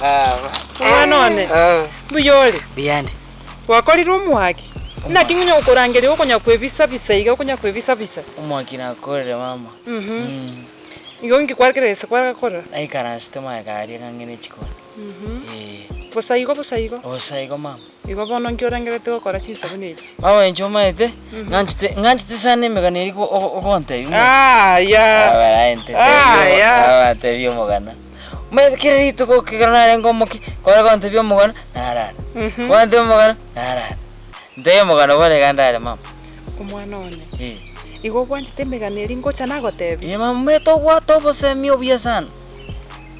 Omwana one, mbuya ore? Mbuyande. Gwakorire omwaki? Naki ng'onye gokorangeria okonya kwebisa bisa iga okonya kwebisa bisa? Omwaki nakorire mama. Igo inki kwakera gese kwagakora? Naikaransete magega aria ng'ang'e ne chikoni. Eeh. Bosa igo bosa igo? Bosa igo mama. Igo bono nki orengereti gokora chinsa buna echi? Mama inche omanyete, ng'anchete ng'anchete sana emegano eria go- ogo- ogontebia buna Aaya! Aba aye nte- Aaya! aba ntebie omogano. Omanyete kera rituko ekero narenge omoke, kore gontebia omogano, narara. Gwantebia omogano, narara. Ntebie omogano bono iga ndare mama. Omwana one, Eh. igo obwanchete emegano eria ngocha nagotebia? Ee mama omanyete obwate obosemi obuya sana.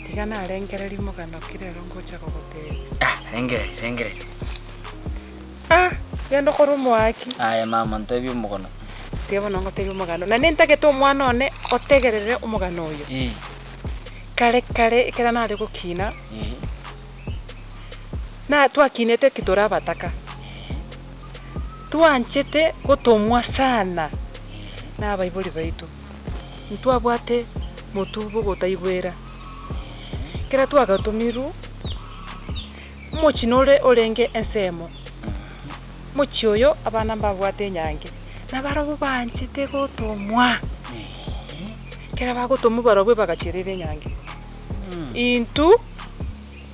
Tiga narengereria omogano ki rero ngocha gogotebia. Ah, rengereria, rengereria. Ah, genda okore omoaki. Aye mama ntebie omogano. Tiga bono ngotebie omogano, naende ntagete omwana one otegerere omogano oyo. Eh. Kare kare ekero nare gokina, Eh. na twakinete ki tore abataka, twanchete gotomwa sana na abaibori baito, ntwabwate motwe bogotaigwera. Ekero twagatomirwe, omochie nore orenge ensemo, omochie oyo abana mbabwate enyange, nabarobwo banchete gotomwa, ekero bagotomwa barobwo bagacherera enyange. Intwe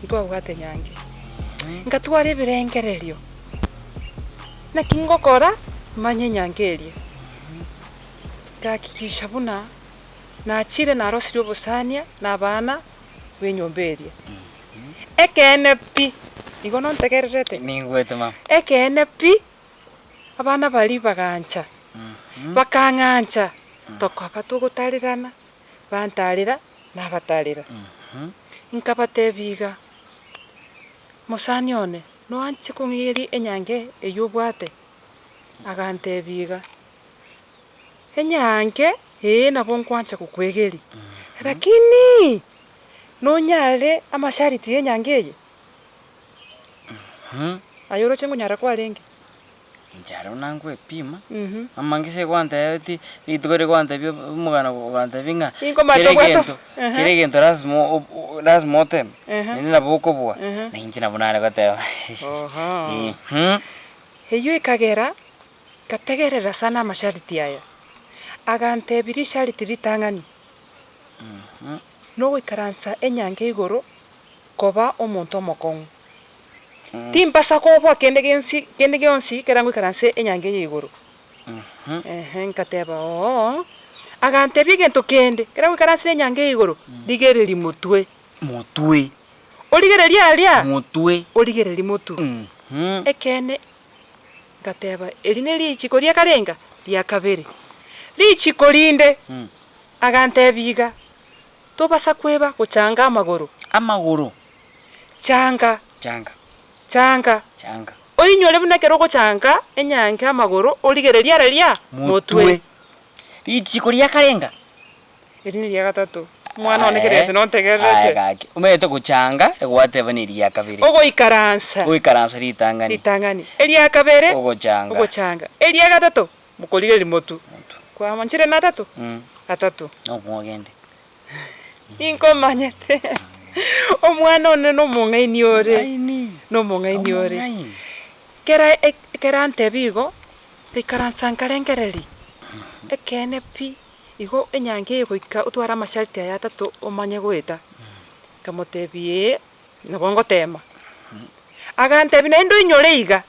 ntwabwate enyange, ngatwara ebirengererio, naki ngokora manye enyange eria, ngahakikisha buna Nachire narosirie obosania nabana b'enyomba eria. Ekeene pi, igo nontegererete? Ningwete mama. Ekeene pi, abana baria bagancha, bakang'ancha, tokoba togotarerana, bantarera, nabatarera. Nkabatebia iga, mosani one, noanche kong'eria enyange eyio obwate? Agantebia iga. Enyange, ee nabo nkwancha gokwegeria, lakini nonyare amashariti ya enyange eye? Aye oroche ngonyara kwarenge? Inche aro buna nkwepima, mama ngise gwantebetie, rituko riria gwantebia omogano gwantebia ng'a Ninkomanya kera tobwate egento, kera egento lazima o- o- lazima oteme, naende nabo okobua, na inche nabo nare goteba. Eyio ekagera Nkategerera sana amashariti aya. Agantebia rishariti ritang'ani, Nogoikaransa enyange igoro koba omonto omokong'u. Timbasa koboa kende gensi kende gionsi ekero ngoikaranse enyange eye igoro. Ehe, nkateba oo. Agantebia egento kende, ekero ngoikaransire enyange eye igoro, rigereria motwe. Motwe. Origererie aria? Motwe. Origererie motwe. Ekeene Ngateba, Eri nerichiko ria karenga? Ria kabere. Richiko rinde, agantebia iga, Tobasa kweba gochanga amagoro. Amagoro. Changa. Changa. Changa. Changa. Oinyore buna ekero ogochanga enyange amagoro, origererie areria motwe. Richiko ria karenga? Eri neria gatato. Omwana one kera ase nontegererete. Aye gaki. Omanyete gochanga egwateba neria kabere. Ogoikaransa. Goikaransa ritang'ani. Ritang'ani. Eria kabere. Ogochanga. Ogochanga. Eria gatato. Mokorigereria motwe. Kwamanchire na atato? Atato. Nokong'u ogende. Ninkomanyete. Omwana one nomong'aini ore. Nomong'aini ore. Kera ekero antebia igo, ngaikaransa nkarengereria, ekeene pi. Igo enyancha eye goika otware amasharti aya atato omanye goeta. Nkamotebia ee, nabo ngoteema. Agantebia naende oinyore iga,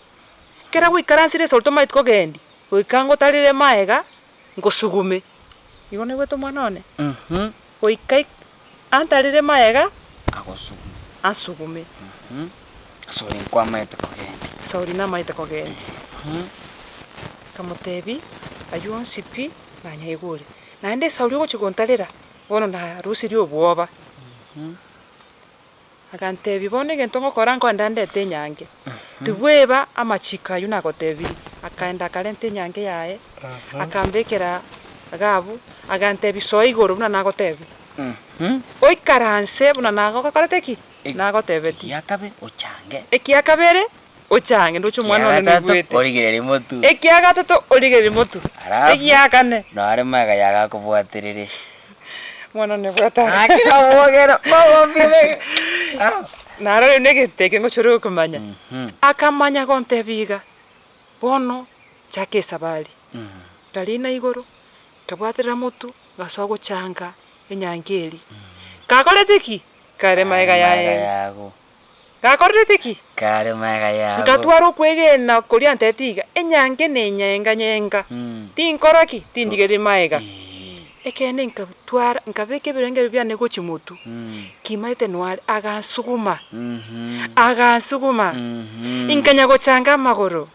ekero gwaikaransire esoro tomaeti kogendia, goika ngotarere maega, ngosugume. Igo naigwete omwana one? Goika ik antarere maega, Agosugume. ansugume. Ase nkwamaete kogendia. Sauli namaete kogendia. Nkamotebia, aywo onsi pi. Nanyaigure. Naende Sauli ogochia gontarera, bono narusirie obwoba. Agantebia, Bono egento ngokora nkoenda ndete enyange, tibweba amachiko ayio nagotebirie. Akaenda akarenta enyange yaye, akambekera iga abwo, agantebia, Soa igoro buna nagotebia. Oikaranse buna nagokorete ki? Nagotebetie. Ekiakabere ochange. Ekiakabere Ochange ndoche omwana one Ekiagatato noigwete. origererie motwe. Ekiagatato origererie motwe. Alafu Egiakane. nare magega yagakobwaterere. Omwana one bwata. Gaki nobwogero, mogopime. Ah. Narorire na egento eke ngochore gokomanya. Akamanya gontebia iga, bono chaka esabari. Nkarina igoro, nkabwaterera motwe, ngasoa gochanga enyange eria. Kakorete ki? Kare magega yaye. Gakorerete ki? Kare magega yago. Nkatwara okwegena koria antebeti iga, Enyange nenyenga nyenga, tinkora ki? Tindigereria magega. Ekeene nkatwara, nkabeka ebirengererio biane gochia motwe, kimaete noare, agansuguma, agansuguma, inkanya gochanga amagoro,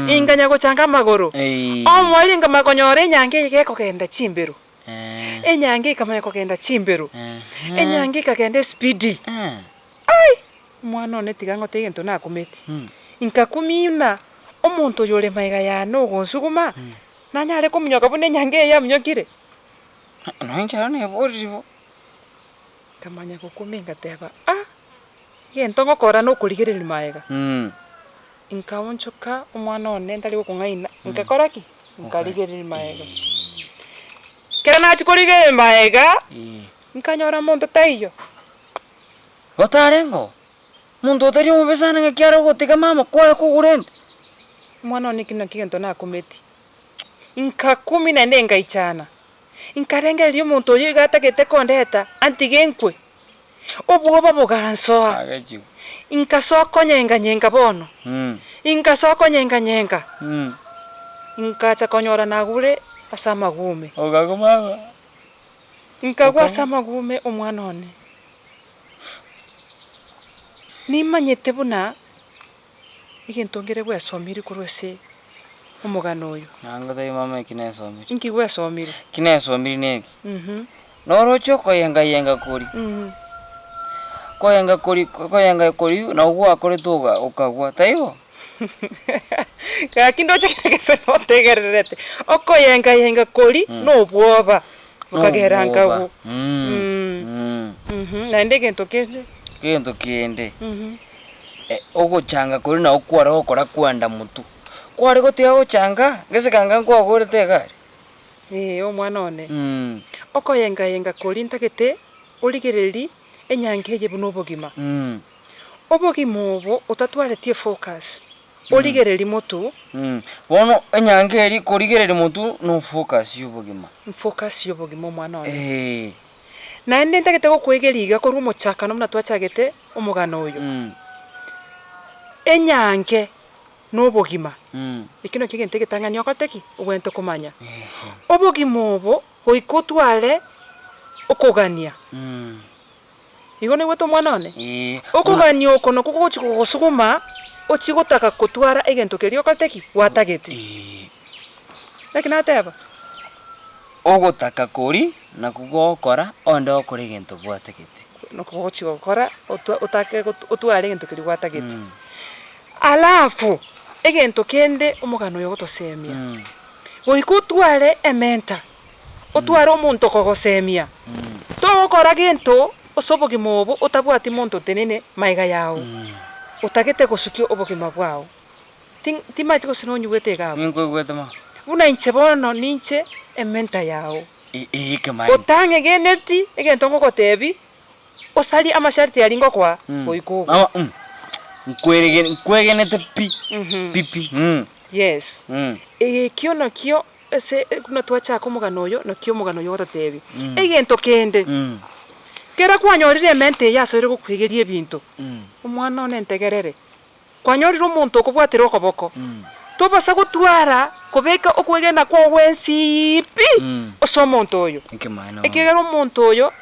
inkanya gochanga amagoro, omoerio nkamanya konyora enyange eye gekogenda chimbero. Enyange ekamanya kogenda chimbero, enyange ekagenda espidi. Ai! Omwana one tiga ngote egento nakumeti. Nkakumia ng'a omonto oyo ore magega yane ogonsuguma, nanyare kominyoka buna enyange eye yaminyokire? Nonya inche aro neborire bo. Nkamanya gokumia ngateba ah! Egento ngokora nokorigereria magega. Nkaonchoka omwana one ntari gokong'aina, nkakora ki? Nkarigereria magega. Ekero nachia korigereria magega, nkanyora monto taiyo. Gotarengeo, monto otari omobesani ng'aki are ogotiga mama kwaye kogura ende. Omwana one eki nakio egento nakumeti. Nkakumia naende nkaichana, nkarengereria omonto oyio iga atagete kondeta antige nkwe. Obwoba bogansoa, inkasoa konyenga-nyenga bono, inkasoa konyenga-nyenga, inkacha konyora nagure ase amagume. Nkagwa ase amagume omwana one. Nimanyete buna egento nkere gwesomirie korwa ase omogano oyo. Inki gwesomirie? Eki nesomirie neki, Noroche okoyenga-yenga koria, koyenga koria koyenga koria nabo gwakorete oga okagwa, taibo? Gaki ndoche kera gese notegererete, okoyenga-yenga koria na obwoba, bokagera nkagwa. Naende egento kende. Egento kende, ogochanga koria nabo kware gokora kwenda motwe, kware gotiga gochanga, gese kanga nkwagorete egari. Ee, omwana one, okoyenga-yenga koria ntagete origererie enyancha eye buna obogima. Obogima obo otatwareti efocus, origererie motwe. Bono enyancha eria korigereria motwe no focus ya obogima. Focus ya obogima omwana one. Naende ntagete gokoegeria iga korwa omochakano buna twachagete omogano oyo. Enyange. nobogima. Ekio nakio egento egetang'ani okorete ki? Obwenerete komanya. Obogima obo goika otware okogania. Igo naigwete omwana one? Okogania oko nakwo kogochia kogosuguma ochie gotaka kotwara egento keria okorete ki? Gwatagete. Naki nateba? Ogotaka koria nakwo gokora onde okore egento gwatagete. Nakwo gogochia gokora otake otware egento keria gwatagete. Alafu, egento kende omogano oyo ogotosemia, goika otware ementor, otware omonto okogosemia, togokora gento ase obogima obo otabwati monto otenene magega yao, otagete gosukia obogima bwao. Tin timanyeti gose nonyigwete iga abwo. Ninkoigwete mono. Buna inche bono ninche ementor yao. Ee kemaene. Otang'egeneti egento ngogotebi, Osarie amasharti aria ngokoa goika ogwe. Mama nkwerege nkwegenete pi pi pi. Yes. Ekio nakio ase buna twachaka omogano oyo nakio omogano oyo ogototebia. Egento kende, kera kwanyorire ementa eye asoire gokwegeria ebinto, omwana one ntegerere, Kwanyorire omonto okobwatera okoboko, tobasa gotwara kobeka okwegena kwao gwensi pi ase omonto oyo, ekiagera omonto oyo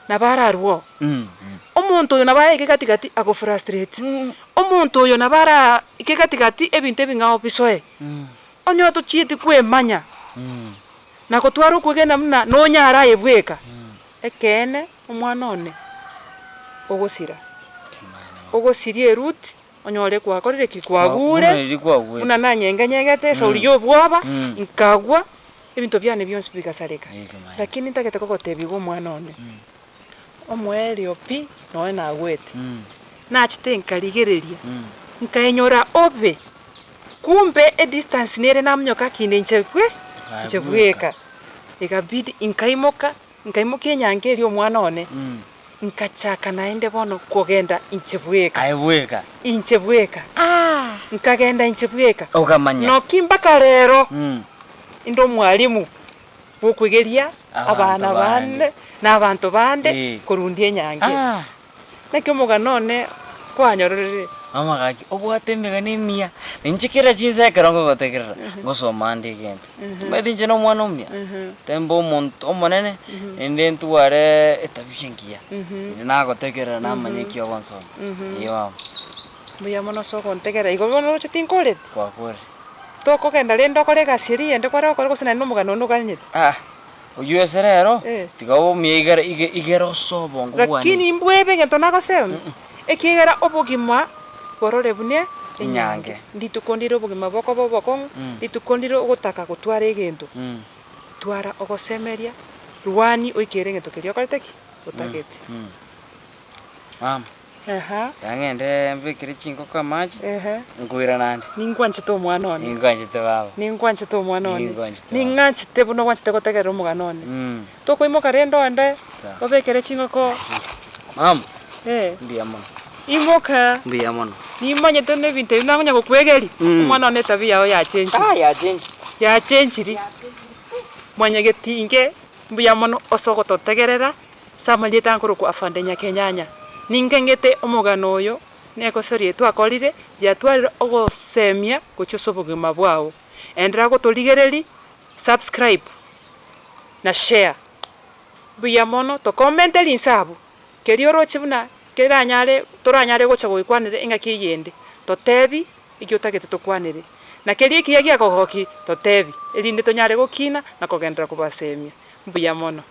nabo ararue oo, omonto oyo nabo araike gati gati ago frustrate, omonto oyo nabo araike gati gati ebinto ebing'ao bisoe, onye tochieti kwemanya na gotwara okwegena buna nonyare aye bweka, ekeene omwana one ogosira, ogosiria eruti onyore gwakorire ki? Kwagure, buna nanyengenyegete esauri y'obwoba, nkagwa, ebinto biane bionsi bigasareka. Lakini ntagete kogotebia iga omwana one, omoerio pi, nonye nagwete, nachete nkarigereria, nkaenyora obe, kumbe edistance nere namonyoka akinde inche bwe, inche bweka. Ekabidi nkaimoka, nkaimokia enyancha eria omwana one. Nkachaka naende bono kogenda inche bweka. Aye bweka. Inche bweka. Nkagenda inche bweka. Okamanya. Noki mpaka rero Mm. inde omwalimu bw'okwegeria Abanto abana bande. bande na abanto bande Eh. korundia enyangi eye. Ah. Naki omogano one kwanyororire. Mama gaki obwate emegano emiya, na inche kera chinsa ekero nkogotegerera, ngosoma ande egento. Omanyete inche na omwana omuya, temba omonto omonene, naende ntware etabia engiya, naende nagotegerera namanya eki ogonsomia, eeh mama. Mbuya mono ase ogontegerera, igo bono oroche tinkoreti? Kwakorire. Tokogenda rende okore egasi eria eyende kware gokora gose naende omogano onde oganyete? Ah, oywo ase rero, Eh. tiga obe omuya igere ige igere ase obongo bwane. Lakini mbwebe egento nagosema, ekiagera obogima borore buna Enyange. Rituko ndire obogima bokoba obokong'u, rituko ndire ogotaka gotwara egento, twara ogosemeria, rwani oikere egento keria okorete ki? Otagete. Mama, Aha. tiga ng'ende mbekere chingoko amache, Ehe. nkoirana ande. Ningwanchete omwana one. Ningwanchete baba. Ningwanchete omwana one. Ningwanchete baba. Ning'anchete buna ogwanchete gotegerera omogano one. Tokoimoka rende onde, Sawa. obekere chingoko. Mama, Eh. mbuya mono. Imoka. Mbuya mono. Nimanyete buna ebinto ebi nakonya gokwegeria, omwana one etabia yao yachenchire. Ah, yachenchire. Yachenchiri. Mwanyagetinge mbuya mono ase ogototegerera, ase amarieta nkorokwa Afande Nyakenyanya. Ninkengete omogano oyo na egosori eye twakorire, yatwarire ogosemia gochia ase obogima bwao. Enderera gotorigereria, subscribe na share. Mbuya mono, tokomente rinse abwo. Keria oroche buna keranyare toranyare gocha goikwanera engaki eyende, totebi eki otagete tokwanere, na keria ekiya giakogokia totebi, erinde tonyare gokina na kogenderera kobasemia. Mbuya mono.